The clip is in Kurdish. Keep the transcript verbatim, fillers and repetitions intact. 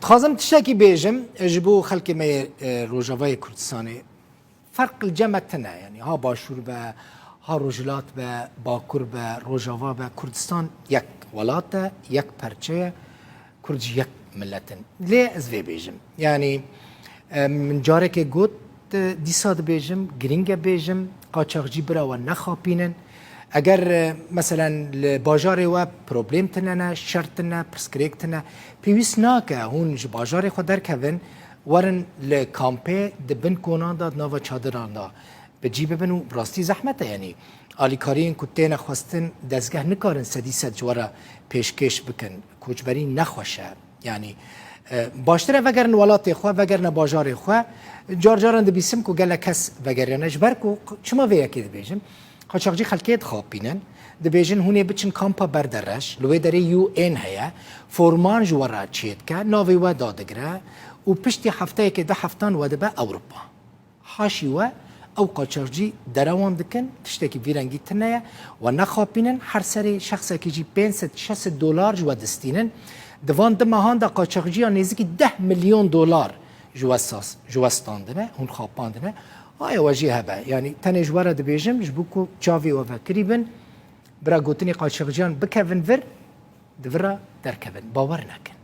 Dixwazim tiştekî bêjim, e, ji bo xelkê me yê, e, Rojavayê Kurdistanê. Ferq li cem me tune, yanî ha Başûr be, ha Rojhilat be, Bakur be, Rojava be, Kurdistan yek welat e, yek perçe ye, Kurd jî yek milet in. Lê ez vê bêjim. Yanî, e, min carekê got, e, dîsa dibêjim, girîng e bêjim, qaçaxcî bira we nexapînin. Eger, e, meselen li bajarê we problem tine ne, şert tine, pirsgirêk tine, pêwîst nake hûn ji bajarê xwe derkevin, werin li kampê di bin konan de, di nava çadiran de bi cî bibin û bi rastî zehmet e, yanî alîkariyên ku têne xwestin dezgeh nikarin sedî sed ji we re pêşkêş bikin. Koçberî nexweş e. Yanî, e, baştir e vegerin welatê xwe, vegerine bajarê xwe. Car caran dibîsim ku gelek kes vegeriyane. Ji ber ku, çima vê yekê dibêjim? Qaçaxcî xelkê dixapînin. Dibêjin hûn ê biçin kampa Berdereş, li wê derê U N heye, forman ji we re çêdike, navê we dadigire û piştî hefteyekê du heftan we dibe Ewropa. Haşî we ew qaçaxcî derewan dikin, tiştekî vî rengî tune ye. We nexapînin, her serê şexsekî jî pênc sed şeş sed dolar ji we distînin. Di van du mehan de qaçaxciya nêzîkî deh milyon dolar ji we sas, ji we standine, hûn xapandine. Aye we jî hebe. Yanî tenê ji we re dibêjim, ji bo ku çavê we vekirî bin, bira gotinê qaçaxciyan bikevin vir, di vir re derkevin. Bawer nekin.